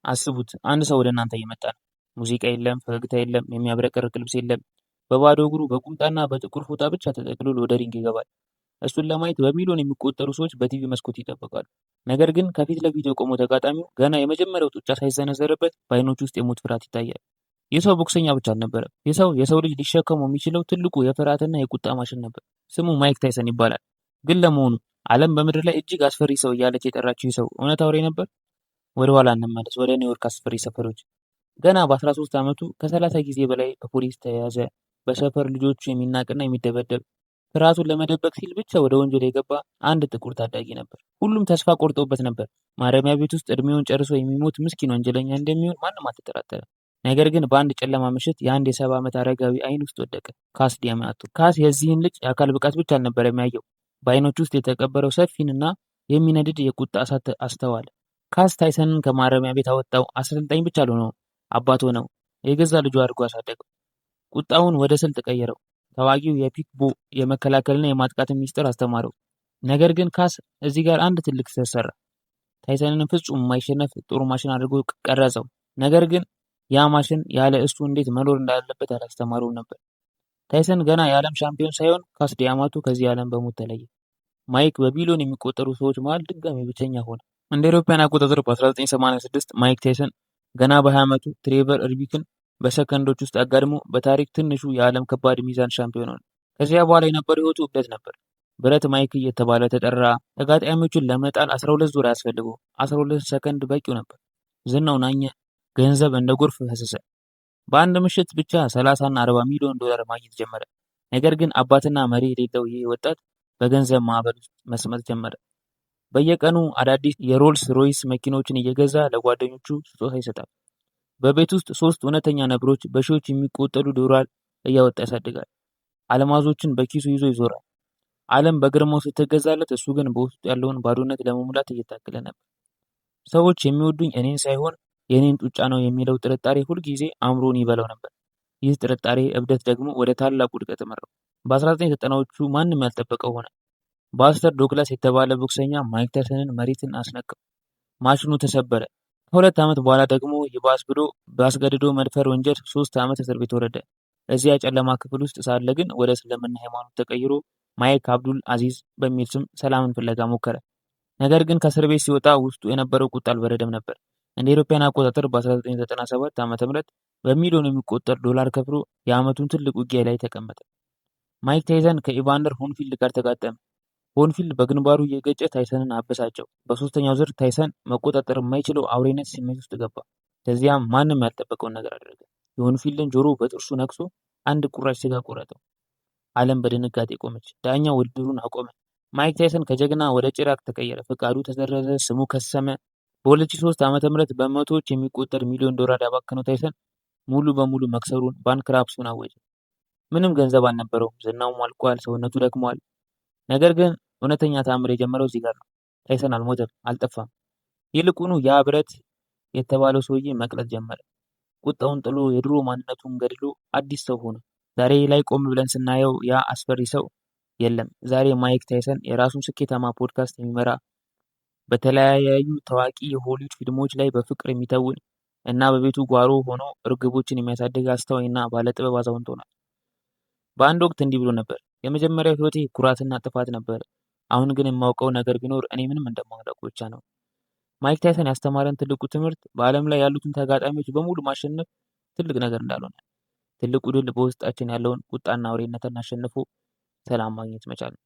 አስቡት፣ አንድ ሰው ወደ እናንተ እየመጣ ነው። ሙዚቃ የለም፣ ፈገግታ የለም፣ የሚያብረቀርቅ ልብስ የለም። በባዶ እግሩ በቁምጣና በጥቁር ፎጣ ብቻ ተጠቅልሎ ወደ ring ይገባል። እሱን ለማየት በሚሊዮን የሚቆጠሩ ሰዎች በቲቪ መስኮት ይጠብቃሉ። ነገር ግን ከፊት ለፊቱ የቆመው ተጋጣሚው ገና የመጀመሪያው ጡጫ ሳይሰነዘርበት በአይኖቹ ውስጥ የሞት ፍርሃት ይታያል። ይህ ሰው ቦክሰኛ ብቻ አልነበረም። ይህ ሰው የሰው ልጅ ሊሸከመው የሚችለው ትልቁ የፍርሃትና የቁጣ ማሽን ነበር። ስሙ ማይክ ታይሰን ይባላል። ግን ለመሆኑ ዓለም በምድር ላይ እጅግ አስፈሪ ሰው እያለች የጠራችው ይህ ሰው እውነት አውሬ ነበር? ወደ ኋላ እንመለስ፣ ወደ ኒውዮርክ አስፈሪ ሰፈሮች። ገና በ13 ዓመቱ ከ30 ጊዜ በላይ በፖሊስ ተያዘ። በሰፈር ልጆቹ የሚናቅና የሚደበደብ፣ ፍርሃቱን ለመደበቅ ሲል ብቻ ወደ ወንጀል የገባ አንድ ጥቁር ታዳጊ ነበር። ሁሉም ተስፋ ቆርጦበት ነበር። ማረሚያ ቤት ውስጥ እድሜውን ጨርሶ የሚሞት ምስኪን ወንጀለኛ እንደሚሆን ማንም አልተጠራጠረም። ነገር ግን በአንድ ጨለማ ምሽት የአንድ የ70 ዓመት አረጋዊ አይን ውስጥ ወደቀ። ካስ ዲያማቶ። ካስ የዚህን ልጅ የአካል ብቃት ብቻ አልነበረም የሚያየው። በአይኖቹ ውስጥ የተቀበረው ሰፊንና የሚነድድ የቁጣ እሳት አስተዋለ። ካስ ታይሰንን ከማረሚያ ቤት አወጣው። አሰልጣኝ ብቻ አልሆነውም፣ አባት ሆነው የገዛ ልጁ አድርጎ አሳደገው። ቁጣውን ወደ ስልት ቀየረው። ታዋቂው የፒክ ቦ የመከላከልና የማጥቃት ሚስጥር አስተማረው። ነገር ግን ካስ እዚህ ጋር አንድ ትልቅ ስህተት ሰራ። ታይሰንን ፍጹም የማይሸነፍ ጥሩ ማሽን አድርጎ ቀረጸው። ነገር ግን ያ ማሽን ያለ እሱ እንዴት መኖር እንዳለበት አላስተማረውም ነበር። ታይሰን ገና የዓለም ሻምፒዮን ሳይሆን ካስ ዲያማቶ ከዚህ ዓለም በሞት ተለየ። ማይክ በቢሊዮን የሚቆጠሩ ሰዎች መሃል ድጋሚ ብቸኛ ሆነ። እንደ አውሮፓውያን አቆጣጠር በ1986 ማይክ ታይሰን ገና በ20 ዓመቱ ትሬቨር ሪቢክን በሰከንዶች ውስጥ አጋድሞ በታሪክ ትንሹ የዓለም ከባድ ሚዛን ሻምፒዮን ሆነ። ከዚያ በኋላ የነበረው ሕይወቱ እብደት ነበር። ብረት ማይክ እየተባለ ተጠራ። ተጋጣሚዎቹን ለመጣል 12 ዙር አያስፈልገውም፣ 12 ሰከንድ በቂው ነበር። ዝናው ናኘ፣ ገንዘብ እንደ ጎርፍ ፈሰሰ። በአንድ ምሽት ብቻ 30 እና 40 ሚሊዮን ዶላር ማግኘት ጀመረ። ነገር ግን አባትና መሪ የሌለው ይህ ወጣት በገንዘብ ማዕበል ውስጥ መስመጥ ጀመረ። በየቀኑ አዳዲስ የሮልስ ሮይስ መኪኖችን እየገዛ ለጓደኞቹ ስጦታ ይሰጣል። በቤት ውስጥ ሶስት እውነተኛ ነብሮች በሺዎች የሚቆጠሩ ዶላር እያወጣ ያሳድጋል። አልማዞችን በኪሱ ይዞ ይዞራል። ዓለም በግርማው ስትገዛለት፣ እሱ ግን በውስጡ ያለውን ባዶነት ለመሙላት እየታገለ ነበር። ሰዎች የሚወዱኝ እኔን ሳይሆን የእኔን ጡጫ ነው የሚለው ጥርጣሬ ሁልጊዜ አእምሮውን ይበላው ነበር። ይህ ጥርጣሬ እብደት ደግሞ ወደ ታላቁ ውድቀት መራው። በ1990ዎቹ ማንም ያልጠበቀው ሆነ። ባስተር ዶግላስ የተባለ ቦክሰኛ ማይክ ታይሰንን መሬትን አስነካው። ማሽኑ ተሰበረ። ከ2 ዓመት በኋላ ደግሞ ይባስ ብሎ በአስገድዶ መድፈር ወንጀል 3 ዓመት እስር ቤት ወረደ። እዚያ ጨለማ ክፍል ውስጥ ሳለ ግን ወደ እስልምና ሃይማኖት ተቀይሮ ማይክ አብዱል አዚዝ በሚል ስም ሰላምን ፍለጋ ሞከረ። ነገር ግን ከእስር ቤት ሲወጣ ውስጡ የነበረው ቁጣ አልበረደም ነበር። እንደ አውሮፓውያን አቆጣጠር በ1997 ዓ.ም በሚሊዮን የሚቆጠር ዶላር ከፍሎ የዓመቱን ትልቅ ውጊያ ላይ ተቀመጠ። ማይክ ታይሰን ከኢቫንደር ሆሊፊልድ ጋር ተጋጠመ። ሆሊፊልድ በግንባሩ እየገጨ ታይሰንን አበሳጨው። በሶስተኛው ዙር ታይሰን መቆጣጠር የማይችለው አውሬነት ስሜት ውስጥ ገባ። ከዚያም ማንም ያልጠበቀውን ነገር አደረገ። የሆሊፊልድን ጆሮ በጥርሱ ነክሶ አንድ ቁራጭ ስጋ ቆረጠው። ዓለም በድንጋጤ ቆመች። ዳኛው ውድድሩን አቆመ። ማይክ ታይሰን ከጀግና ወደ ጭራቅ ተቀየረ። ፈቃዱ ተሰረዘ፣ ስሙ ከሰመ። በ2003 ዓ.ም በመቶዎች የሚቆጠር ሚሊዮን ዶላር ያባከነው ታይሰን ሙሉ በሙሉ መክሰሩን bankruptcy ውን አወጀ። ምንም ገንዘብ አልነበረውም። ዝናውም አልቋል፣ ሰውነቱ ደክሟል። ነገር ግን እውነተኛ ተአምር የጀመረው እዚህ ጋር ነው። ታይሰን አልሞተም፣ አልጠፋም። ይልቁኑ ያ ብረት የተባለው ሰውዬ መቅለጥ ጀመረ። ቁጣውን ጥሎ የድሮ ማንነቱን ገድሎ አዲስ ሰው ሆነ። ዛሬ ላይ ቆም ብለን ስናየው ያ አስፈሪ ሰው የለም። ዛሬ ማይክ ታይሰን የራሱን ስኬታማ ፖድካስት የሚመራ፣ በተለያዩ ታዋቂ የሆሊውድ ፊልሞች ላይ በፍቅር የሚተውን እና በቤቱ ጓሮ ሆኖ እርግቦችን የሚያሳድግ አስተዋይና ባለጥበብ አዛውንት ሆኗል። በአንድ ወቅት እንዲህ ብሎ ነበር፣ የመጀመሪያው ሕይወቴ ኩራትና ጥፋት ነበር። አሁን ግን የማውቀው ነገር ቢኖር እኔ ምንም እንደማላውቅ ብቻ ነው። ማይክ ታይሰን ያስተማረን ትልቁ ትምህርት በዓለም ላይ ያሉትን ተጋጣሚዎች በሙሉ ማሸነፍ ትልቅ ነገር እንዳልሆነ፣ ትልቁ ድል በውስጣችን ያለውን ቁጣና አውሬነትን አሸንፎ ሰላም ማግኘት መቻል ነው።